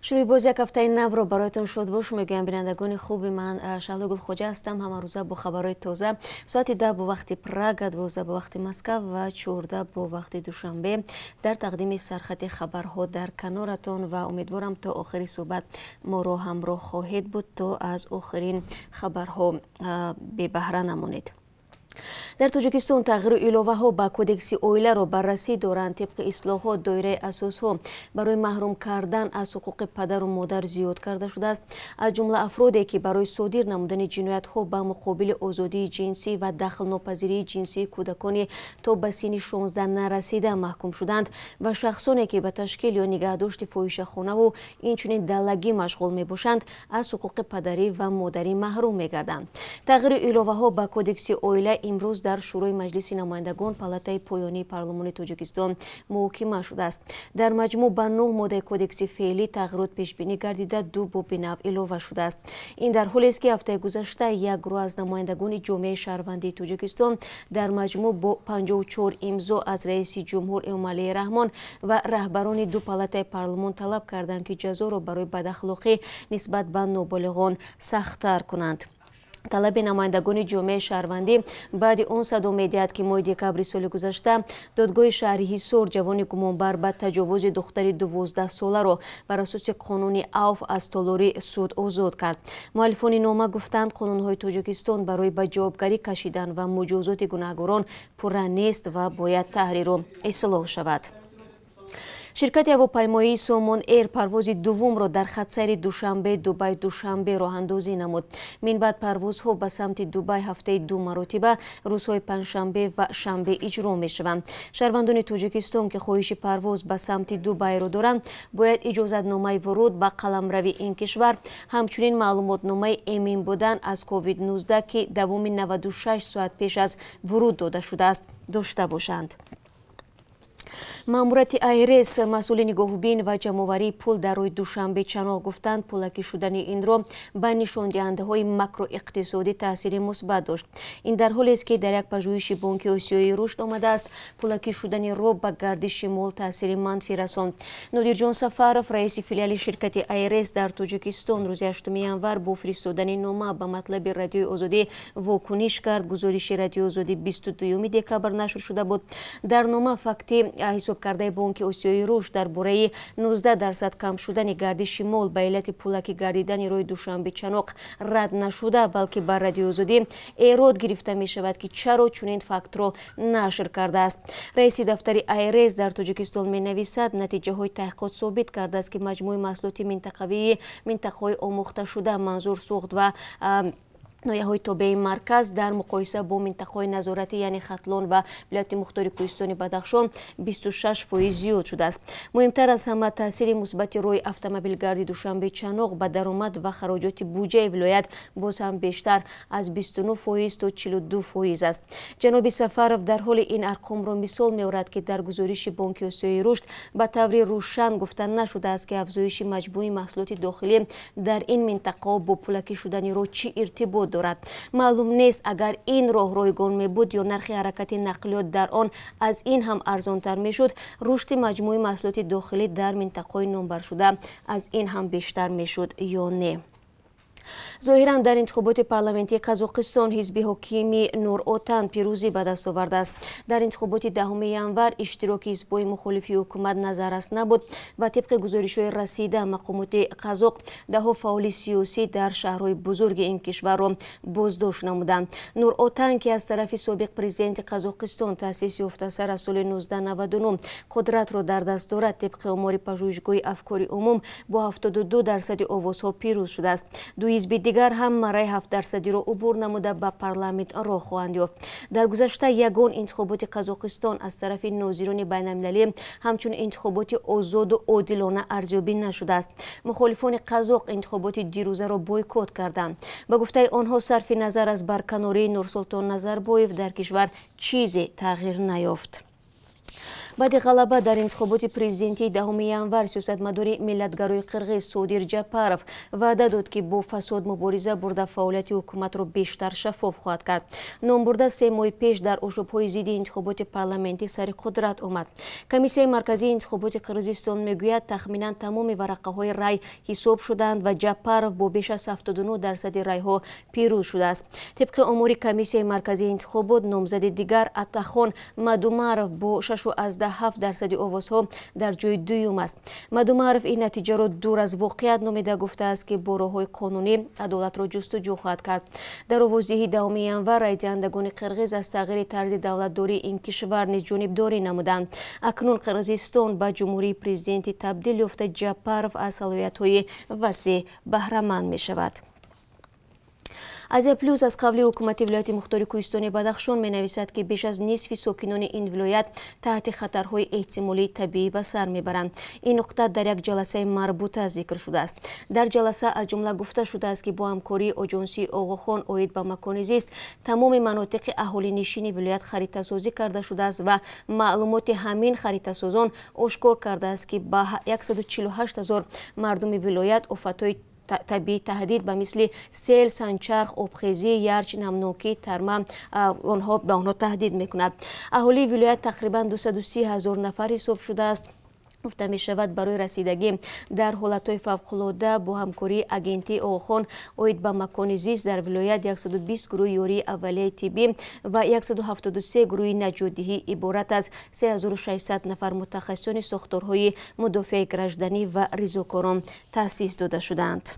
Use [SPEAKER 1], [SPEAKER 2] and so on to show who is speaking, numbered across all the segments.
[SPEAKER 1] Шурӯи боз як ҳафтаи навро бароятон шодбош мегӯям. Бинандагони хуби ман, Шаҳло Гулхоҷа ҳастам. Ҳамарӯза бо хабарҳои тоза соати 10 бо вақти Прага, 12 бо вақти Москав ва 14 бо вақти Душанбе дар тақдими сархати хабарҳо дар каноратон ва умедворам, то охири суҳбат моро ҳамроҳ хоҳед буд, то аз охирин хабарҳо бебаҳра намонед. Дар Тоҷикистон тағйиру иловаҳо ба Кодекси оиларо баррасӣ доранд. Тибқи ислоҳот, доираи асосҳо барои маҳрум кардан аз ҳуқуқи падару модар зиёд карда шудааст. Аз ҷумла, афроде ки барои содир намудани ҷиноятҳо ба муқобили озодии ҷинсӣ ва дахлнопазирии ҷинсии кӯдакони то ба синни 16 нарасида маҳкум шуданд ва шахсоне ки ба ташкил ё нигаҳдошти фоҳишахонаву инчунин даллагӣ машғул мебошанд, аз ҳуқуқи падарӣ ва модарӣ маҳрум мегарданд. Тағйиру иловаҳо ба Кодекси оила имрӯз дар Шӯрои Маҷлиси намояндагон, палатаи поёнии парлумони Тоҷикистон, муҳокима шудааст. Дар маҷмӯъ ба нӯҳ моддаи кодекси феълӣ тағйирот пешбинӣ гардида, ду боби нав илова шудааст. Ин дар ҳолест, ки ҳафтаи гузашта як гурӯҳ аз намояндагони ҷомеаи шаҳрвандии Тоҷикистон дар маҷмӯъ бо 54 имзо аз раиси ҷумҳур Эмомалӣ Раҳмон ва раҳбарони ду палатаи парлумон талаб карданд, ки ҷазоро барои бадахлоқӣ нисбат ба ноболиғон сахттар кунанд. Талаби намояндагони ҷомеаи шаҳрвандӣ баъди он садо медиҳад, ки моҳи декабри соли гузашта додгоҳи шаҳри Ҳисор ҷавони гумонбар ба таҷовузи духтари 12-соларо бар асоси қонуни авф аз толори суд озод кард. Муаллифони нома гуфтанд, қонунҳои Тоҷикистон барои ба ҷавобгарӣ кашидан ва муҷозоти гунаҳгорон пурра нест ва бояд таҳриру ислоҳ шавад. Ширкати ҳавопаймоии Сомон Эйр парвози дуввумро дар хатсайри Душанбе Дубай Душанбе роҳандозӣ намуд. Минбаъд парвозҳо ба самти Дубай ҳафтаи ду маротиба, рӯзҳои панҷшанбе ва шанбе иҷро мешаванд. Шаҳрвандони Тоҷикистон, ки хоҳиши парвоз ба самти Дубайро доранд, бояд иҷозатномаи вуруд ба қаламрави ин кишвар, ҳамчунин маълумотномаи эмин будан аз COVID-19, ки давоми 96 соат пеш аз вуруд дода шудааст, дошта бошанд. Маъмурияти АйРС, масъули нигоҳубин ва ҷамъоварии пул дар роҳи Душанбе Чаноқ, гуфтанд, пулакӣ шудани ин роҳ ба нишондиҳандаҳои макроиқтисодӣ таъсири мусбат дошт. Ин дар ҳолест, ки дар як пажӯҳиши Бонки Осиёии Рушд омадааст, пулакӣ шудани роҳ ба гардиши мол таъсири манфӣ расонд. Нодирҷон Сафаров, раиси филиали ширкати АйРС дар Тоҷикистон, рӯзи 8 январ бо фиристодани нома ба матлаби Радиои Озодӣ вокуниш кард. Гузориши Радиои Озодӣ 22 декабр нашр шуда буд. Дар нома факти ҳисобкардаи Бонки Осиёии Рушд дар бораи 19% кам шудани гардиши мол ба иллати пулакӣ гардидани роҳи Душанбе Чаноқ рад нашуда, балки ба Радиои Озодӣ эрод гирифта мешавад, ки чаро чунин фактро нашр кардааст. Раиси дафтари АйРС дар Тоҷикистон менависад, натиҷаҳои таҳқиқот собит кардааст, ки маҷмӯи маҳсулоти минтақавии минтақаҳои омӯхташуда, манзур Суғд ва ноҳияҳои тобеи марказ, дар муқоиса бо минтақаҳои назоратӣ, яъне Хатлон ва вилояти мухтори кӯҳистони Бадахшон, 26% зиёд шудааст. Муҳимтар аз ҳама, таъсири мусбати роҳи автомобилгарди Душанбе Чаноқ ба даромад ва хароҷоти буҷаи вилоят боз ҳам бештар аз 29% то 42% аст. Ҷаноби Сафаров дар ҳоли ин арқомро мисол меорад, ки дар гузориши Бонки Осиёии Рушд ба таври рӯшан гуфта нашудааст, ки афзоиши маҷмӯи маҳсулоти дохилӣ дар ин минтақаҳо бо пулакӣ шудани роҳ чӣ иртибот дорад. Маълум нест, агар ин роҳ ройгон мебуд ё нархи ҳаракати нақлиёт дар он аз ин ҳам арзонтар мешуд, рушди маҷмӯи маҳсулоти дохилӣ дар минтақаҳои номбаршуда аз ин ҳам бештар мешуд ё не. Зоҳиран, дар интихоботи парламентии Қазоқистон ҳизби ҳокими Нур Отан пирӯзӣ ба даст овардааст. Дар интихоботи 10 январ иштироки ҳизбҳои мухолифи ҳукумат назаррас набуд ва тибқи гузоришҳои расида, мақомоти қазоқ даҳҳо фаъоли сиёсӣ дар шаҳрҳои бузурги ин кишварро боздошт намуданд. Нур Отан, ки аз тарафи собиқ президенти Қазоқистон таъсис ёфта, сар аз соли 1999 қудратро дар даст дорад, тибқи омори пажӯҳишгоҳи афкори умум бо 72 дарсади овозҳо пирӯз шудааст. Ду ҳизби дигар ҳам мараи 7 дарсадиро убур намуда, ба парламент роҳ хоҳанд ёфт. Дар гузашта ягон интихоботи Қазоқистон аз тарафи нозирони байналмилалӣ ҳамчун интихоботи озоду одилона арзёбӣ нашудааст. Мухолифони қазоқ интихоботи дирӯзаро бойкот карданд. Ба гуфтаи онҳо, сарфи назар аз барканории Нурсултон Назарбоев, дар кишвар чизе тағйир наёфт. Баъди ғалаба дар интихоботи президентии 10 январ сиёсатмадори миллатгарои қирғиз Содир Ҷапаров ваъда дод, ки бо фасод мубориза бурда фаъолияти ҳукуматро бештар шаффоф хоҳад кард. Номбурда 3 моҳи пеш дар ошӯбҳои зидди интихоботи парламентӣ сари қудрат омад. Комиссияи марказии интихоботи Қирғизистон мегӯяд, тахминан тамоми варақаҳои рай ҳисоб шуданд ва Ҷапаров бо беш аз 79% райҳо пирӯз шудааст. Тибқи омори Комиссияи марказии интихобот, номзади дигар Атахон Мадумаров бо 6,7% овозҳо дар ҷои дуюм аст. Мадумаров ин натиҷаро дур аз воқеият номида гуфтааст, ки бо роҳҳои қонунӣ адолатро ҷустуҷӯ хоҳад кард. Дар овоздиҳии 10 январ райдиҳандагони қирғиз аз тағйири тарзи давлатдории ин кишвар низ ҷонибдорӣ намуданд. Акнун Қирғизистон ба ҷумҳурии президентӣ табдил ёфта, Ҷапаров аз салоҳиятҳои васеъ баҳраманд мешавад. Азия Плюс аз қавли ҳукумати вилояти мухтори Кӯҳистони Бадахшон менависад, ки беш аз нисфи сокинони ин вилоят таҳти хатарҳои эҳтимолии табиӣ ба сар мебаранд. Ин нуқта дар як ҷаласаи марбута зикр шудааст. Дар ҷаласа аз ҷумла гуфта шудааст, ки бо ҳамкории оҷонсии Оғохон оид ба макони зист тамоми манотиқи аҳолинишини вилоят харитасозӣ карда шудааст ва маълумоти ҳамин харитасозон ошкор кардааст, ки ба 148 ҳазор мардуми вилоят офатҳои табиӣ таҳдид ба мисли сел, санчарх, обхезӣ, ярч, намнокӣ, тарма ба онҳо таҳдид мекунад. Аҳолии вилоят тақрибан 230 ҳазор нафар ҳисоб шудааст. Гуфта мешавад, барои расидагӣ дар ҳолатҳои фавқулода бо ҳамкории агентии Оғохон оид ба макони зист дар вилоят 120 гурӯҳи ёрии аввалияи тиббӣ ва 173 гурӯҳи наҷотдиҳӣ иборат аз 3600 нафар мутахассисони сохторҳои мудофиаи гражданӣ ва ризокорон таъсис дода шудаанд.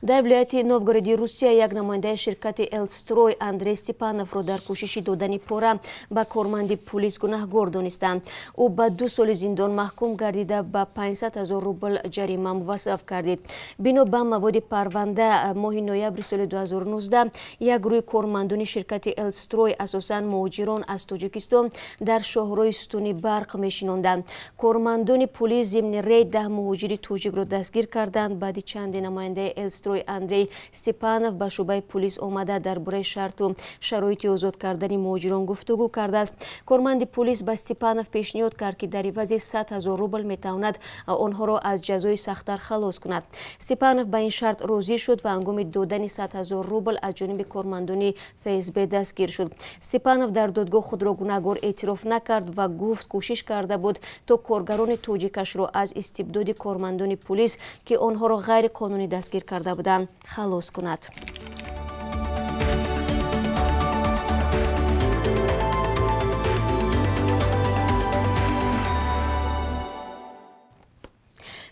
[SPEAKER 1] Дар вилояти Новгороди Русия як намояндаи ширкати Элстрой Андрей Степановро дар кӯшиши додани пора ба корманди пулис гунаҳгор донистанд. Ӯ ба 2 соли зиндон маҳкум гардида, ба 500 ҳазор рубл ҷарима муваззаф гардид. Бино ба маводи парванда, моҳи ноябри соли 2019 як гурӯҳи кормандони ширкати Элстрой, асосан муҳоҷирон аз Тоҷикистон, дар шоҳрои сутуни барқ мешинонданд. Кормандони пулис зимни рейд 10 муҳоҷири тоҷикро дастгир карданд. Баъди чанде намояндаи Элстрой Андрей Степанов ба шӯъбаи пулис омада дар бораи шарту шароити озод кардани муҳоҷирон гуфтугӯ кардааст. Корманди пулис ба Степанов пешниҳод кард, ки дар ивази 100 ҳазор рубл метавонад онҳоро аз ҷазои сахттар халос кунад. Степанов ба ин шарт розӣ шуд ва ҳангоми додани 100 ҳазор рубл аз ҷониби кормандони ФСБ дастгир шуд. Степанов дар додгоҳ худро гунаҳгор эътироф накард ва гуфт, кӯшиш карда буд то коргарони тоҷикашро аз истибдоди кормандони пулис, ки онҳоро ғайриқонунӣ дастгир карда буданд, халос кунад.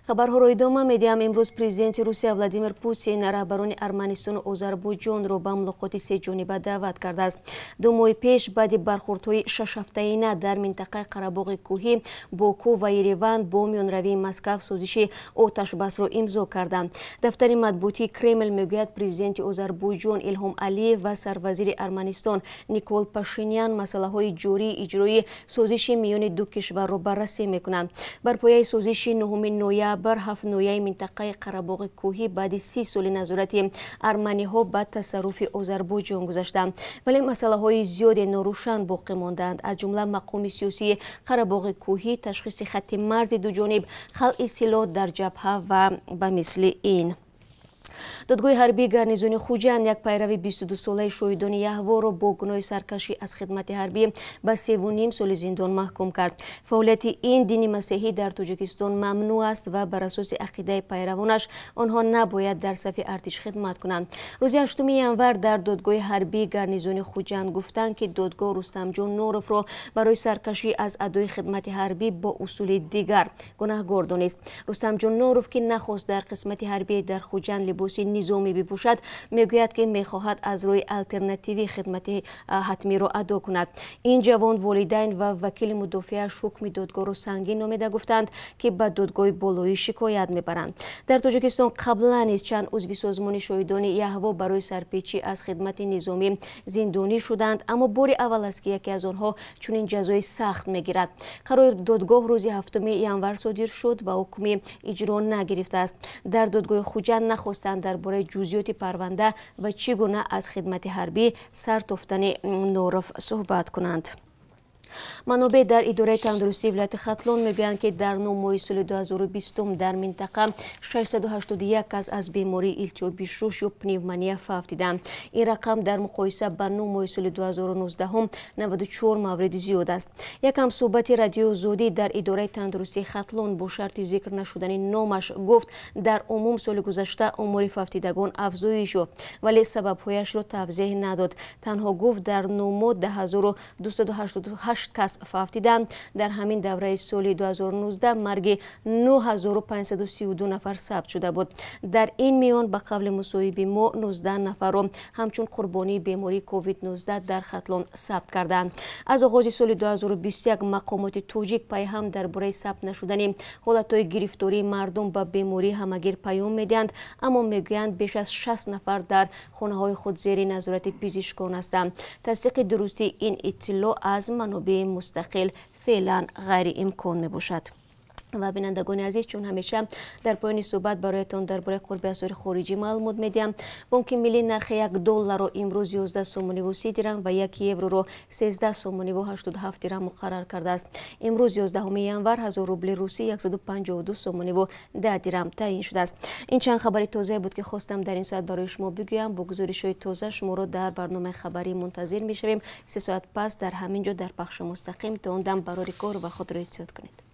[SPEAKER 1] Хабарҳоро идома медиҳам. Имрӯз президенти Русия Владимир Путин раҳбарони Арманистону Озарбойҷонро ба мулоқоти сеҷониба даъват кардааст. 2 моҳи пеш баъди бархӯрдҳои шашҳафтаина дар минтақаи Қарабоғи кӯҳӣ, Боку ва Ереван бо миёнравии Москав созиши оташбасро имзо карданд. Дафтари матбуотии Кремл мегӯяд, президенти Озарбойҷон Илҳом Алиев ва сарвазири Арманистон Никол Пашинян масъалаҳои ҷории иҷрои созиши миёни ду кишварро баррасӣ мекунанд. Бар пояи созиши 9 ноябр 7 ноҳияи минтақаи Қарабоғи кӯҳӣ баъди 30 соли назорати арманиҳо ба тасарруфи Озарбойҷон гузаштанд. Вале масъалаҳои зиёде норӯшан боқӣ мондаанд, аз ҷумла мақоми сиёсии Қарабоғи кӯҳӣ, ташхиси хатти марзи дуҷониб, халъи силоҳ дар ҷабҳа ва ба мисли ин. Додгоҳи ҳарбии гарнизони Хуҷанд як пайрави 22-солаи шоҳидони Яҳворо бо гуноҳи саркашӣ аз хидмати ҳарбӣ ба 3,5 соли зиндон маҳкум кард. Фаъолияти ин дини масеҳӣ дар Тоҷикистон мамнӯъ аст ва бар асоси ақидаи пайравонаш онҳо набояд дар сафи артиш хидмат кунанд. Рӯзи 8 январ дар додгоҳи ҳарбии гарнизони Хуҷанд гуфтанд, ки додгоҳ Рустамҷон Норовро барои саркашӣ аз адои хидмати ҳарбӣ бо усули дигар гунаҳгор донист. Рустамҷон Норов, ки нахост дар қисмати ҳарбӣ дар Хуҷанд либоси низомӣ бипӯшад, мегӯяд, ки мехоҳад аз рӯи алтернативӣ хидмати ҳатмиро адо кунад. Ин ҷавон волидайн ва вакили мудофиааш ҳукми додгоҳро сангин номида гуфтанд, ки ба додгоҳи болоӣ шикоят мебаранд. Дар Тоҷикистон қаблан низ чанд узви созмони шоҳидони Яҳво барои сарпечӣ аз хидмати низомӣ зиндонӣ шуданд, аммо бори аввал аст, ки яке аз онҳо чунин ҷазои сахт мегирад. Қарори додгоҳ рӯзи 7 январ содир шуд ва ҳукми иҷро нагирифтааст. Дар додгоҳи Хуҷанд нахостанд дар бораи ҷузъиёти парванда ва чӣ гуна аз хидмати ҳарбӣ сар тофтани Норов суҳбат кунанд. Манобеъ дар идораи тандурустии вилояти Хатлон мегӯянд, ки дар 9 моҳи соли 2020 дар минтақа 681 кас аз бемории илтиҳоби шуш ё пневмония фавтиданд. Ин рақам дар муқоиса ба 9 моҳи соли 2019 94 мавриди зиёд аст. Як ҳамсӯҳбати радиои Озодӣ дар идораи тандурустии Хатлон бо шарти зикр нашудани номаш гуфт, дар умум соли гузашта омори фавтидагон афзоиш ёфт, вале сабабҳояшро тавзеҳ надод. Танҳо гуфт, дар 9 моҳ 10288 кас фавтиданд. Дар ҳамин давраи соли 2019 марги 9532 нафар сабт шуда буд. Дар ин миён, ба қавли мусоҳиби мо, 19 нафарро ҳамчун қурбонии бемории COVID-19 дар Хатлон сабт карданд. Аз оғози соли 2021 мақомоти тоҷик пайҳам дар бораи сабт нашудани ҳолатҳои гирифтории мардум ба бемории ҳамагир паём медиҳанд, аммо мегӯянд, беш аз 60 нафар дар хонаҳои худ зери назорати пизишкон ҳастанд. Тасдиқи дурустии ин иттилоъ аз манобеи мустақил феълан ғайриимкон мебошад. Ва бинандагони азиз, чун ҳамеша дар поёни суҳбат бароятон дар бораи қурби асъори хориҷӣ маълумот медиҳам. Бонки миллӣ нархи 1 долларро имрӯз 11 сомониву 30 дирам ва 1 евроро 13 сомониву 87 дирам муқаррар кардааст. Имрӯз 11 январ 1000 рубли русӣ 152 сомониву 10 дирам таъин шудааст. Ин чанд хабари тозае буд, ки хостам дар ин соат барои шумо бигӯям. Бо гузоришҳои тоза шуморо дар барномаи хабарӣ мунтазир мешавем. 3 соат пас дар ҳамин ҷо дар пахши мустақим. То он дам барори кор ва худро эҳтиёт кунед.